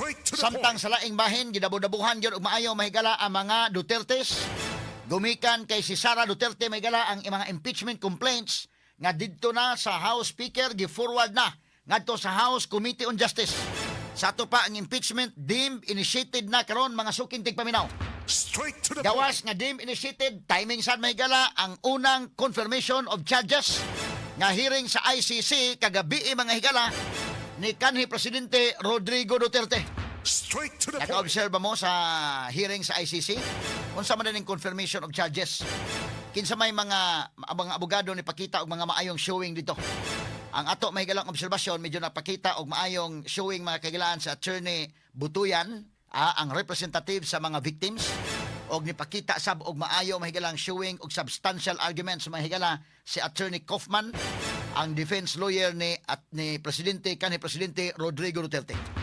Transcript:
Straight to the Samtang point. Sa laing bahin, gidabo-dabuhan gyud og maayo, mahigala, ang mga Dutertes. Gumikan kay si Sara Duterte, mahigala, ang mga impeachment complaints nga didto na sa House Speaker gi-forward na ngadto sa House Committee on Justice. Sa ato pa ang impeachment deemed initiated na karon, mga suking tigpaminaw. Straight to the Gawas point. Nga deemed initiated, timing sad, mahigala, ang unang confirmation of charges nga hearing sa ICC kagabi, mga higala, ni kanhi Presidente Rodrigo Duterte. Straight to the point. Naka-obserba mo sa hearing sa ICC? Unsa man ning confirmation of charges? Kinsa may mga abogado ni pakita og mga maayong showing dito? Ang ato may galang obserbasyon, medyo napakita og maayong showing, mga kahigalaan, sa Attorney Butuyan, ang representative sa mga victims, og nipakita sab og maayo, mahigalang, showing og substantial arguments, mga higala, si Attorney Kaufman, ang defense lawyer ni at ni presidente kanhi Presidente Rodrigo Duterte.